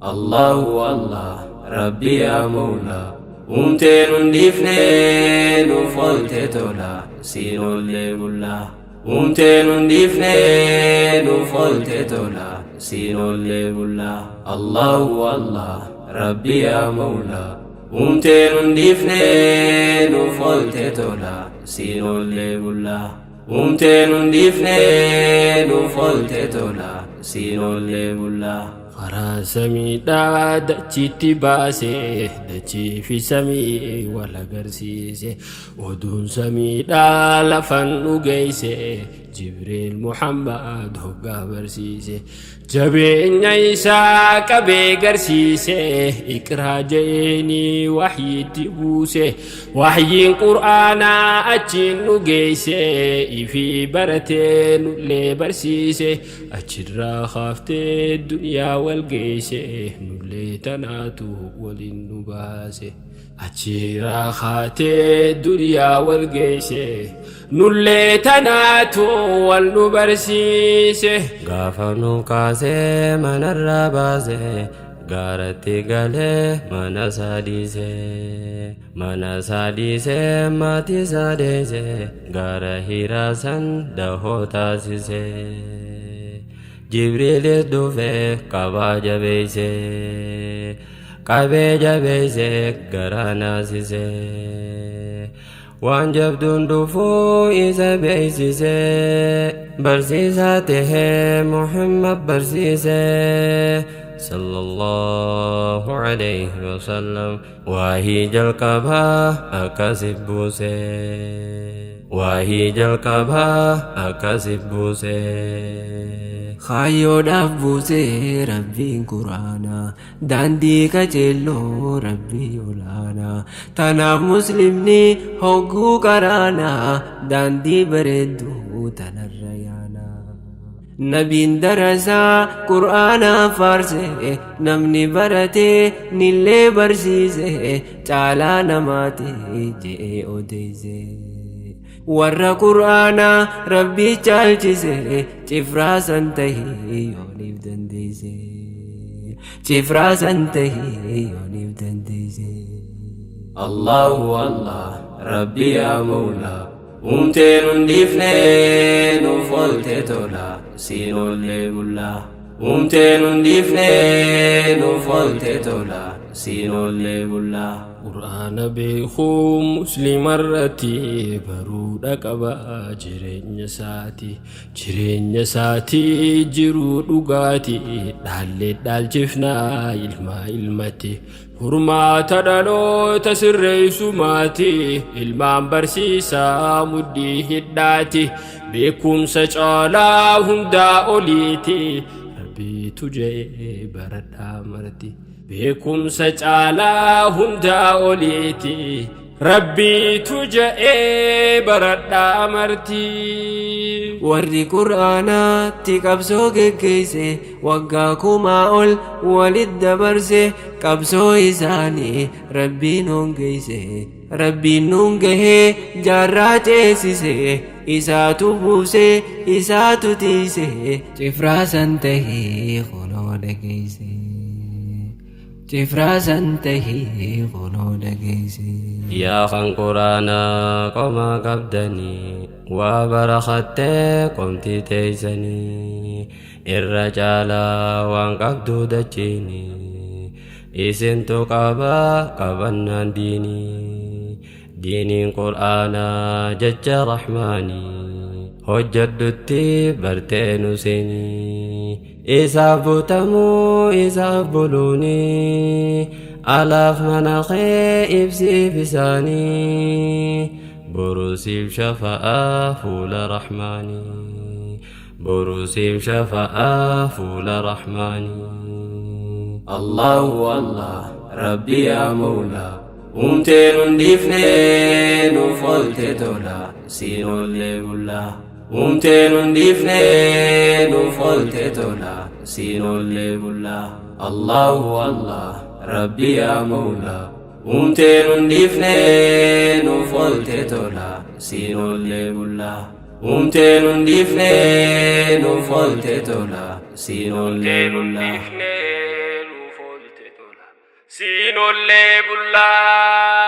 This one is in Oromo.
Allahu Allah Rabbi yaa Mawlaa Uumtee nun dhiifnee nuuf oolte tola siin oollee bullaa. Uumtee nun dhiifnee nuuf oolte tola siin oollee bullaa. Allahu Allah Rabbi yaa Mawlaa Uumtee nun dhiifnee nuuf oolte tola siin oollee bullaa. Uumtee nun dhiifnee nuuf oolte tola siin oollee bullaa. Karaa samiidhaa dachiitti baasee dachii fi samii wal agarsiise oduun samiidhaa lafan dhugeesse Jibriil Muhammad hoggaa barsiise jabeenya isaa qabee garsiise iqraa je'eenii waxyiitti buuse waxyiin qur'aanaa achiin dhugeesse ifii baratee nullee barsiise achirraa kaaftee duniyaa wal geesse nullee tanaatu waliin nu baase achirraa kaatee duniyaa wal geesse nullee tanaatu wal nu barsiise. Gaafa nu kaasee manarraa baasee gaaratti galee mana isaa dhiisee mana isaa dhiisee maatii isaa deessee gaara hiraa san dahoo taasisee Jibriilis dhufee qabaa jabeessee qabee jabeessee garaa naasisee waan jabduun dhufuu isa beeksisee barsiisaa tahee Muhammad barsiisee sallallahu alayhi wasallam waahii jalqabaa akkasi buusee waahii jalqabaa akkasi buusee. Kaayyoodhaaf buusee Rabbiin Quraanaa daandii qajeelloo Rabbii olaanaa tanaaf muslimni hogguu qaraanaa daandii bareedduu tanarra yaanaa. Nabiin darasaa Qur'aanaa faarse namni baratee nillee barsiise caalaa namaati je'ee odeesse. Warra Qur'aanaa Rabbii caalchise cifraa san tahii yooniif dandeesse. Cifraa san tahii yooniif dandeesse. Allahu Allah Rabbi yaa Mawlaa Uumtee nun dhiifnee nuuf oolte tola siin oollee bullaa. Uumtee nun dhiifnee nuuf oolte tola siin oollee bullaa. Qur'aana beekuu muslimarratti baruudha qaba jireenya isaati jireenya isaati jiruu dhugaati dhaallee dhaalchifnaa ilmaa ilmatti furmaata dhaloota sirreessumaati ilmaan barsiisaa mudhii hidhaati beekumsa caalaa hundaa oliiti rabbiitu je'ee baradhaa marti. Beekumsa caalaa hundaa oliiti rabbiitu je'ee baradhaa marti. Warri Qur'aanaatti qabsoo geggeesse waggaa kumaa ol walit dabarse qabsoo isaanii Rabbiin hongeesse. Rabbiin nuun gahee jaarraa ceesise isaatu buuse isaatu tiise cifraa san tahii kunoo dhageesse. Cifraa san tahii kunoo dhageesse. Yaa kan quraanaa qomaa qabdanii waa barakattee qomti teeysanii irra caalaa waan qabdu dachiinii isintu qabaa qabannaan diinii diiniin qur'aanaa jecha rahmaanii hojjedhutti bartee nu seenii isaaf butamuu isaaf buluunii alaaf mana kee ibsiif isaanii borusiif shafa'aa fuula rahmaanii borusiif shafa'aa fuula rahmaanii. Allahu Allah Rabbi yaa Mawlaa Uumtee nun dhiifnee nuuf oolte tola siin oollee bullaa. Uumtee nun dhiifnee nuuf oolte tola siin oollee bullaa. Allahu Allah Rabbi yaa Mawlaa Uumtee nun dhiifnee nuuf oolte tola siin oollee bullaa. Uumtee nun dhiifnee nuuf oolte tola siin oollee bullaa. Siin ollee bullaa.